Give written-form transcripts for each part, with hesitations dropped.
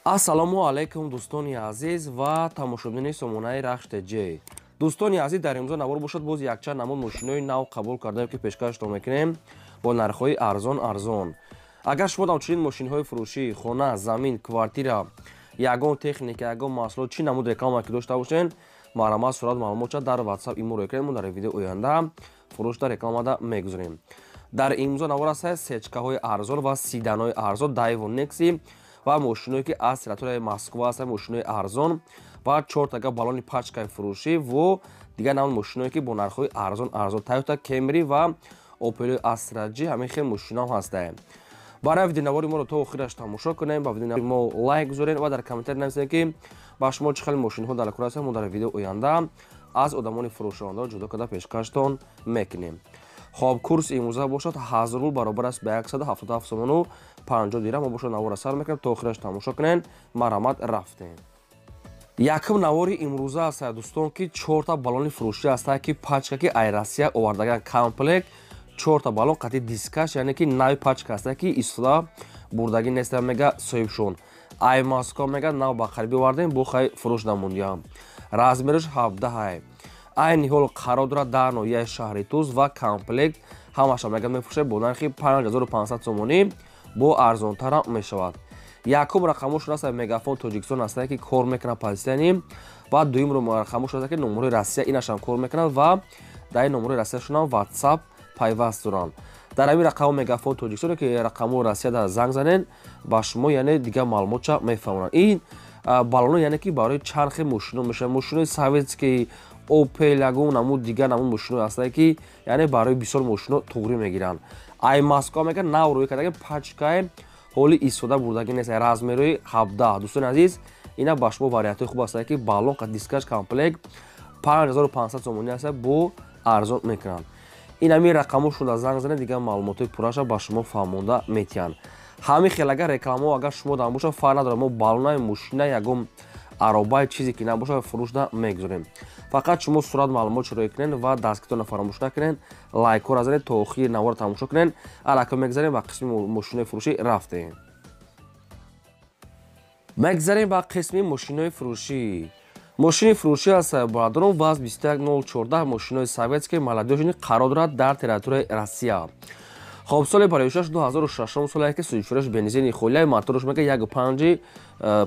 Ассалому алайкум, дӯстони азиз ва тамошобинони сомонаи Рахш ТЖ. Дӯстони азиз, дар имрӯза навор бошад, боз якчанд намуд мошинои нав қабул кардаем, ки пешкаштон мекунем бо нархҳои арзон арзон. Агар шумо ҳамчунин мошинҳои фурӯшӣ, хона, замин, квартира, ягон техника, ягон маҳсулот, чӣ намуд реклама ки дошта бошед, марҳамат, сурат маълумотша дар WhatsApp, имо рӯй кунед. Мо дар видео оянда фурӯшда рекламада мегузорем. Дар имрӯза навор аст сечкаҳои арзон ва седанои арзон, Дайву, Некси ва мошиное ки аз территорияи Москва ҳастанд, мошинои арзон ва чортага баллони пачкаи фурӯшӣ во дигар намуд мошиное ки бо нархҳои арзон арзон, Тойота Кемри ва Опелои Астра Ҷи, ҳамин хел мошиноам ҳастанд. Барои видеонавори моро то охираш тамошо кунем, ба видеои мо лайк гузорем ва дар комментарий нависем, ки ба шумо чӣ хел мошинҳо дар кор ҳастанд. Мо дар видео оянда аз одамони фурӯшонда ҷудо карда пешкаштон мекунем. Хоб, курс имрӯза бошад 1000 рубл баробар аст ба 177 сомону 50 дирам. Мо бошад навора сар мекунем, то охираш тамошо кунем. Марҳамат, рафтем. Якум навори имрӯза аст, дӯстон, ки чорта баллони фурӯшӣ ҳастанд, ки пачка, ки ай Россия овардаган, комплект чорта баллон қати дискаш, яъне ки нави пачка ҳастанд, ки истифода бурдагӣ нестанд, мега соҳибшон. Ай Москва, мега, нав ба қариб овардем, бо хай фурӯш намондиям. Размераш 17-ай. Айни ҳол қарор дорад дар ноҳияи шаҳри Туз ва комплект ҳамаша, мега, мефурӯшад бо нархи 5500 сомонӣ, бо арзонтарам мешавад. Якум рақамошон аст Мегафон Тоҷикистон ҳастанд, ки кор мекунад позитсияни, ва дуюм рақамошон аст, ки номерои Россия, инашам кор мекунад ва дар ин номерои Россияшонам WhatsApp пайваст доранд. Дар ҳамин рақамо Мегафон Тоҷикистон, ки рақамои Россия дар занг занен, ба шумо яъне дигар маълумотча мефаҳмонанд. Ин баллоно яъне ки барои чанд хел мошино мешавад: мошинои советский, Опел, ягон намуд дигар намуд мошино ҳастанд, ки яъне барои бисёр мошино туғрӣ мегиранд. Ай Москва, мега, нав рӯй кардаги, пачкаи ҳоли истифода бурдагӣ нест, размерои 17. Дӯстони азиз, ина ба шумо вариантҳои хуб ҳастанд, ки баллон дискаш комплект 5500 сомонӣ аст, бо арзон мекунанд. Ин ҳамин рақамошон занг занед, дигар маълумотҳои пурраша ба шумо фаҳмонда метиҳанд. Ҳамин хел агар рекламао агар шумо дар бошад, фарқ надорад, мо баллонаи мошина, ягон аробаи, чизе ки набошад, фурӯшда мегузорем. Фақат шумо сурат маълумот широӣ кунед ва дастгиртонро фаромӯш накунед, лайкҳоро занед, то охири наворро тамошо кунед. Аллакай мегзарем ба қисми мошинои фурӯшӣ. Рафтем, мегзарем ба қисми мошинои фурӯшӣ. Мошини фурӯшӣ аст, бародарон, ВАЗ 21014, мошинои советский, молодёжный, қарор дорад дар территорияи Россия. Хоб, соли бароишаш 2006 соле, ки сӯзишвораш бензини холия, моторш, мега, 1,5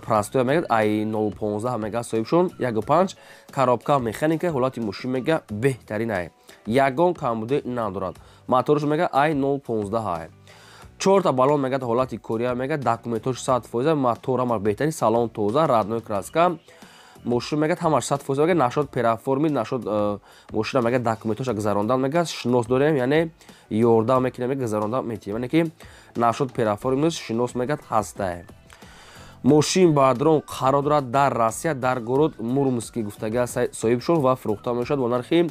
простой, мега, ай 0,15, мега, соҳибшон 1,5, коробка механика. Ҳолати мошин, мега, беҳтарин ай, ягон камбудӣ надорад. Моторш, мега, ай 0,15 ай. Чорта баллон, мега, ҳолати кория, мега, документош 100%, мотор ҳама беҳтарин, салон тоза, родной краска. Мошин, мега, ҳамаш 100%, мега, нашод переоформить, нашод мошина, мега, документоша гузарондан, мега, шинос дорем, яъне ёрдам мекунем, мега, гузарондан метиҳем, яъне ки нашод переоформить, шинос, мега, ҳастае. Мошин, бародарон, қарор дорад дар Россия, дар город Мурманский гуфтага соҳибшон ва фурӯхта мешавад бо нархи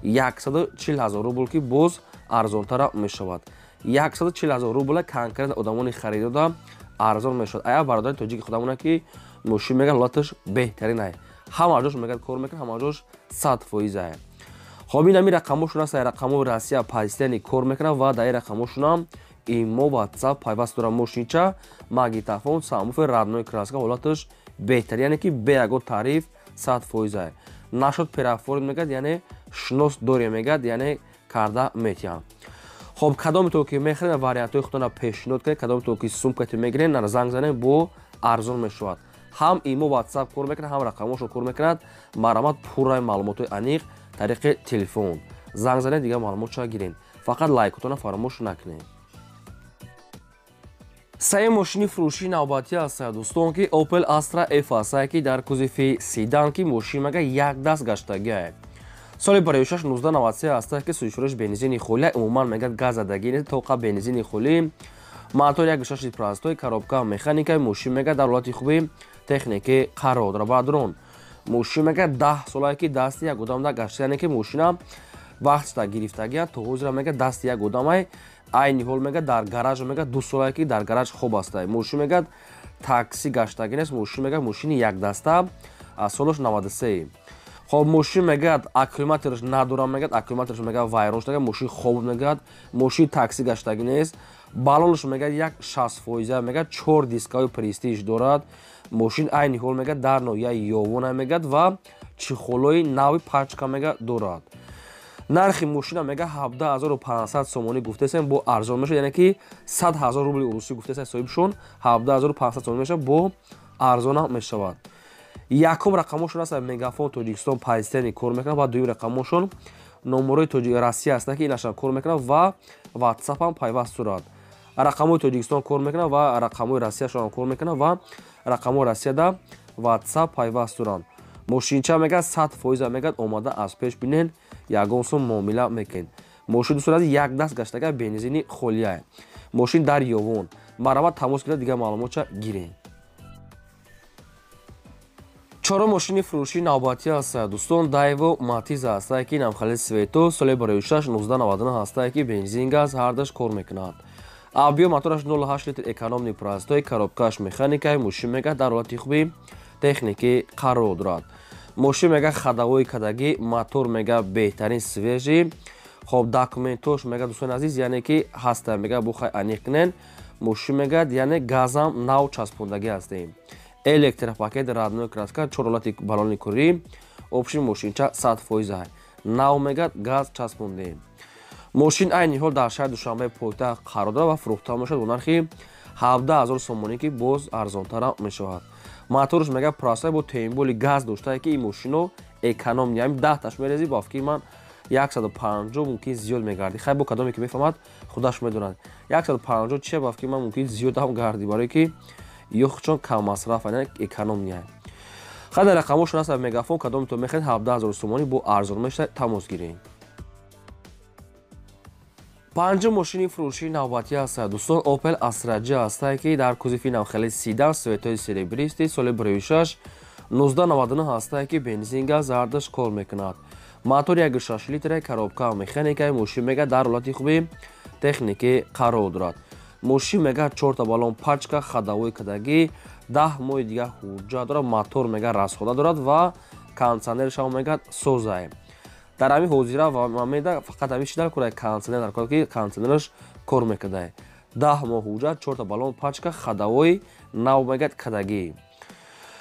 140 000 рубл, ки боз арзонтара мешавад. 140 000 рубла конкретно одамони харидода арзон мешавад. Ая бародари тоҷики худамона, ки мошин, мега, ҳолаташ беҳтарин ай, ҳама ҷош, мега, кор мекунад, ҳама ҷош 100% ай. Хоб, ин ҳамин рақамошон аст, рақамои Россия постоянно кор мекунад ва дар ин рақамошонам имо, WhatsApp пайваст дорад. Мошинча магнитофон, сабвуфер, родной краска, ҳолаташ беҳтар, яъне ки бе ягон таъриф, 100% ай. Нашод переоформить, мегӯяд, яъне шинос дорем, мегӯяд, яъне карда метиҳам. Хоб, кадометон ки мехаред, вариантҳои худтонро пешниҳод кунед. Кадометон ки сумкате мегиред, занг занед, бо арзон мешавад. Ҳам имо, WhatsApp кор мекунад, ҳам рақамошон кор мекунад. Марҳамат, пурраи маълумотҳои аниқ тариқи телефон занг занед, дигар маълумотша гиред. Фақат лайкотонро фаромӯш накунед. Саи мошини фурӯшии навбатӣ аст, дӯстон, ки Opel Astra F аст, ки дар кузови седан, ки мошин, мага, як даст гаштагиа. Соли бароишаш 1993 аст, ки сӯзишвораш бензини холия, умуман, мегӯяд, газ задагӣ нест, тоқа бензини холӣ, мотор 1,6 простой, коробка механика. Мошин, мега, дар ҳолати хуби техникӣ қарор дорад. Бародарон, мошин, мега, 10 солае ки дасти як одам гашта, яъне ки мошина вақтта гирифтагия, то ҳозира, мега, дасти як одамай. Айни ҳол, мега, дар гараж, мега, 2 солае ки дар гараж хоб аста. Мошин, мегӯяд, такси гаштагӣ нест. Мошин, мега, мошини якдаста, солаш 93. Хоб, мошин мегӯяд, аккумулятораш надорам, мегӯяд, аккумулятораш, мегӯяд, вайрон шуда, мошин хоб, мегӯяд, мошин такси гаштагӣ нест. Баллонаш, мегӯяд, як 60 фоиза, мегӯяд, чор дискаҳои Престиж дорад. Мошин айни ҳол, мегӯяд, дар ноҳияи Ёвона, мегӯяд, ва чехолои нави пачка, мегӯяд, дорад. Нархи мошина, мега, 17 500 сомонӣ гуфтесем, бо арзон мешавад, яъне ки 100 ҳазор рубли урусӣ гуфтесем соҳибшон, 17 500 сомонӣ мешавад, бо арзонам мешавад. Якум рақамошон аст Мегафон Тоҷикистон пайстени кор мекунад ва дуюм рақамошон номерои Россия аст, ки инашам кор мекунад ва Ватсапам пайваст сурат. Рақамҳои Тоҷикистон кор мекунад ва рақамҳои Россияшонам кор мекунад ва рақамҳои Россияда Ватсап пайваст доранд. Мошинча, мегӯяд, 100 фоиза, мегӯяд, омада аз пеш бинен, ягон сум муомила мекунед. Мошин, дӯстон азиз, як даст гаштага, бензини холия. Мошин дар Ёвон. Марҳамат, тамос гиред, дигар маълумотча гиред. Чорум мошини фурӯшии навбатӣ аст, дӯстон, Дайво Матиза ҳастае, ки намхали цвето, соли 2006, 1999 ҳастае, ки бензин, газ ҳардаш кор мекунад. Объём мотораш 08 литр, экономный, простой, коробкаш механикаи. Мошин, мега, дар ҳолати хуби техникӣ қарор дорад. Мошин, мега, ходовой кадагӣ, мотор, мега, беҳтарин, свежий. Хоб, документош, мега, дӯстони азиз, яъне ки ҳаста, мега, бухай аниқ кунен. Мошин, мегӯяд, яъне газам нав часпондагӣ ҳастем, электропакет, родной краска, чор ҳолати баллони курӣ. Общий мошинча 100 фоиза нав, мегӯяд, газ часпондем. Мошин айни ҳол дар шаҳри Душанбе, пойтахт, қарор дорад ва фурӯхта мешавад бо нархи 17 000 сомонӣ, ки боз арзонтарам мешавад. Моторш, мега, простой, бо темболи газ доштае, ки ин мошино экономный, ҳами даҳташ мерези, ба фикри ман 150 мумкин зиёд мегардӣ. Хай, бо кадоме ки мефаҳмад, худаш медонад, 150 чия, ба фикри ман мумкин зиёдам гардӣ, барое ки ё чон каммасраф, экономный. Хай, дар рақамошон аст Мегафон, кадомето мехоҳед, 17 000 сомонӣ, бо арзон мешавад, тамос гиред. Панҷум мошини фурӯшии навбатӣ аст, дӯстон, Опел Астра Ҷ ҳастае, ки дар кузови навхели седан, цветои серебристый, соли 2006, 1999 ҳастае, ки бензин, газ ҳардаш кор мекунад. Мотор 1,6 литра, коробка механикаи. Мошин, мега, дар ҳолати хуби техникӣ қарор дорад. Мошин, мега, чорта баллон пачка, ходовой кадагӣ, 10 моҳи дига ҳуҷҷат дорад. Мотор, мега, расхода дорад ва кондиционершам, мега, созае. Дар ҳамин ҳозира ва момента фақат ҳамин чи дар кора, кондиционер дар кора, ки кондиционераш кор мекардае. 10 моҳ ҳуҷҷат, чорта баллон пачка, ходовой нав, мегӯяд, кадагӣ.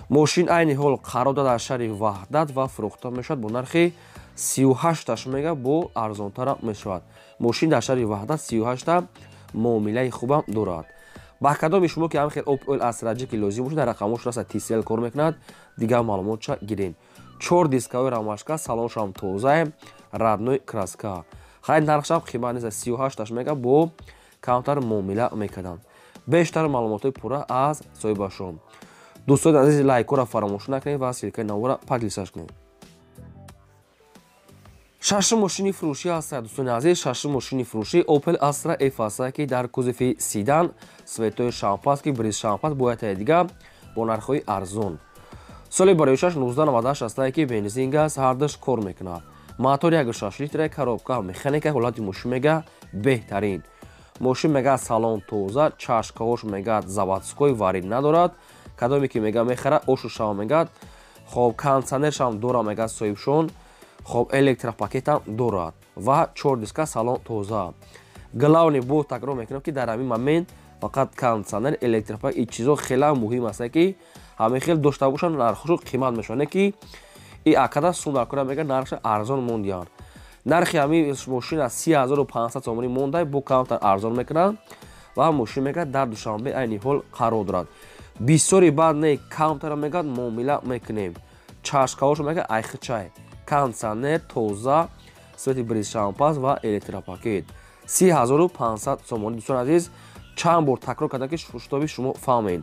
Мошин айни ҳол қарор дорад дар шаҳри Ваҳдат ва фурӯхта мешавад бо нархи 38-таш, мега, бо арзонтарам мешавад. Мошин дар шаҳри Ваҳдат, 38-та, муомилаи хубам дорад. Ба кадоми шумо ки ҳам хел Опел Астра Ҷ ки лозим бошад, дар рақамҳош раста Тисел кор мекунад, дигар маълумотча гирен. Чор дискаҳои рамашка, салоншам тозае, родной краска. Хай, нархшам қимат нест, 38-таш, мега, бо камтар муомила мекарданд. Бештар маълумотҳои пурра аз соҳибашон. Дӯстони азиз, лайкҳоро фаромӯш накунед ва ссылкаи навора поделиться кунед. Шашум мошини фурӯшӣ ҳаст, дӯстони азиз. Шашум мошини фурӯшӣ Opel Astra F ҳаст, ки дар кузови седан, цветои шампанский, бриз шампанс, бояд дига бо нархҳои арзон. Соли 2006, 1998 ҳастае, ки бензин, газ ҳардаш кор мекунад. Мотор 1,6 литра, коробка механика. Ҳолати мошин, мега, беҳтарин. Мошин, мега, салон тоза, чашкаҳош, мега, заводской, варид надорад. Кадоме ки, мега, мехара, ошу шава, мегад. Хоб, кондиционершам дора, мега, соҳибшон. Хоб, электропакетам дорад ва чор диска, салон тоза. Главный, бо такрор мекунам, ки дар ҳамин момент фақат кондиционер, электропакет, ин чизо хеле муҳим аст, ки ҳамин хел дошта бошанд, нархшо қимат мешавад. Не ки и акада сум дар кора, мега, нархша арзон мондиянд. Нархи ҳамин мошина 30 500 сомонӣ монда, бо камтар арзон мекунанд ва мошин, мега, дар Душанбе айни ҳол қарор дорад. Бисёри баъд не, камтара, мегӯяд, муомила мекунем. Чашкаҳошо, мега, айхичай, кондиционер тоза, цвети бриз шампанс ва электропакет, 30 500 сомонӣ. Дӯстони азиз, чанд бор такрор кардам, ки шутоби шумо фаҳмед.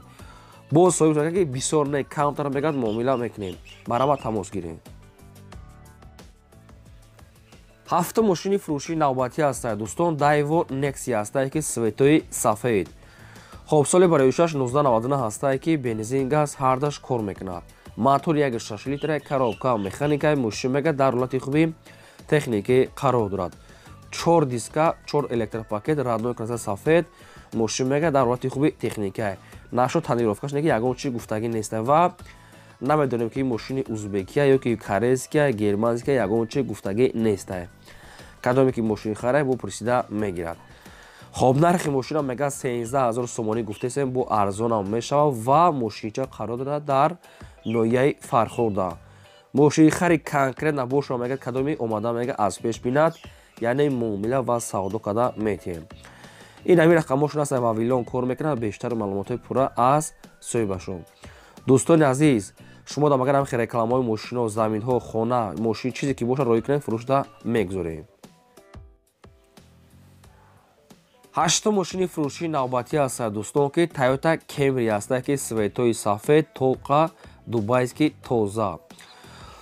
Боз соҳиб мегӯяд, ки бисёр не, камтара, мегӯяд, муомила мекунем. Марҳамат, тамос гирем. Ҳафтум мошини фурӯшии навбатӣ ҳастад, дӯстон, Дайво Некси ҳастае, ки цветои сафед. Хоб, соли 2006, 1999 ҳастае, ки бензин, газ ҳардаш кор мекунад. Мотор 1,6 литра, коробка механика. Мошин, мега, дар ҳолати хуби техникӣ қарор дорад. Чор диска, чор электропакет, родной краска, сафед. Мошин, мега, дар ҳолати хуби техника. Нашо тонировкаш неки, ягон чи гуфтагӣ неста ва Намедонем ки мошини узбекия ё ки корейския, германския, ягон чи гуфтагӣ нестае. Кадоме ки мошин харай, бо пурсида мегирад. Хоб, нархи мошина мега 13 000 сомонӣ гуфтесем, бо арзонам мешавад ва мошинча қарор дорад дар ноҳияи Фархорда. Мошинхари конкретно боша, мега, кадоми омада, мега, аз пеш бинад, яъне муомила ва савдо карда метиҳем. Ин ҳамин рақамошон аст, Вавилон кор мекунад. Бештар маълумотҳои пурра аз соҳибашон. Дӯстони азиз, шумо дам агар ҳамхел рекламаҳои мошино, заминҳо, хона, мошин, чизе ки бошад, роҳӣ кунед, фурӯшда мегузорем. Ҳаштум мошини фурӯшии навбатӣ аст, дӯстон, ки Тойота Кемри аст, ки цветои сафед, тоқа дубайский, тоза,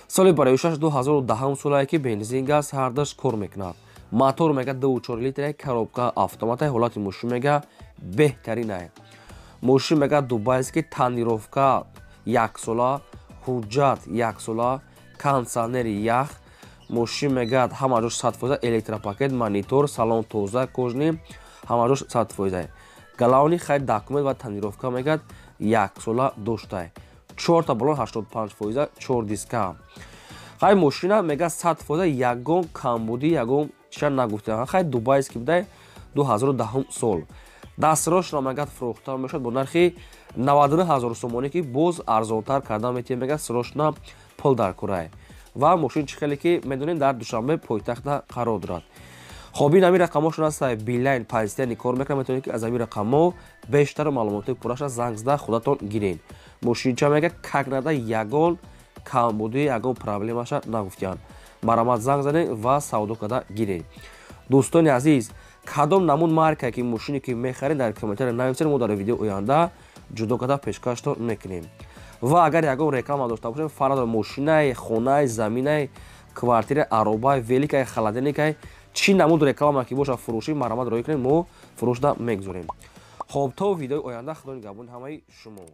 соли бароишаш 2010 солае, ки бензин, газ ҳардаш кор мекунад. Мотор мега 2,4 литра, коробка автомата. Ҳолати мошин мега беҳтаринае. Мошин мега дубайский, тонировка яксола, ҳуҷҷат яксола, кондитсионери ях. Мошин мега ҳама ҷош 100%, электропакет, монитор, салон тоза, кожаный, ҳама ҷош 100%. Главный хай документ ва тонировка мегӯяд яксола доштае. Чорта балон 85%, чор диска. Хай, мошина мега 100%, ягон камбудӣ, ягон чиша нагуфта. Хай, дубайский будай, 2010 сол. Дастрошро мегӯяд фурӯхта мешавад бо нархи 99 ҳазор сомонӣ, ки боз арзонтар карда метиҳем. Мегӯяд, срочно пул дар курае. Ва мошин, чӣ хеле ки медонем, дар Душанбе пойтахта қарор дорад. Хоб, ин ҳамин рақамошон аст, Билайн постоянно кор мекунад. Метавонед, ки аз ҳамин рақамҳо бештар маълумотҳои пурраша занг зада худатон гиред. Мошинча мега как надо, ягон камбудӣ, ягон проблемаша нагуфтиянд. Марамат, занг занед ва савдо карда гиред. Дӯстони азиз, кадом намуд марка ки мошине ки мехаред, дар комментария нависед, мо дар видео оянда ҷудо карда пешкаштон мекунем. Ва агар ягон реклама дошта бошем, фарқ надорад, мошинае, хонае, заминае, квартира, аробае, великае, холодильникае, чӣ намуд реклама ки бошад фурӯшӣ, марамат роҳӣ кунед, мо фурӯшда мегузорем. Хоб, то видеои оянда, худо нигаҳбони ҳамаи шумо.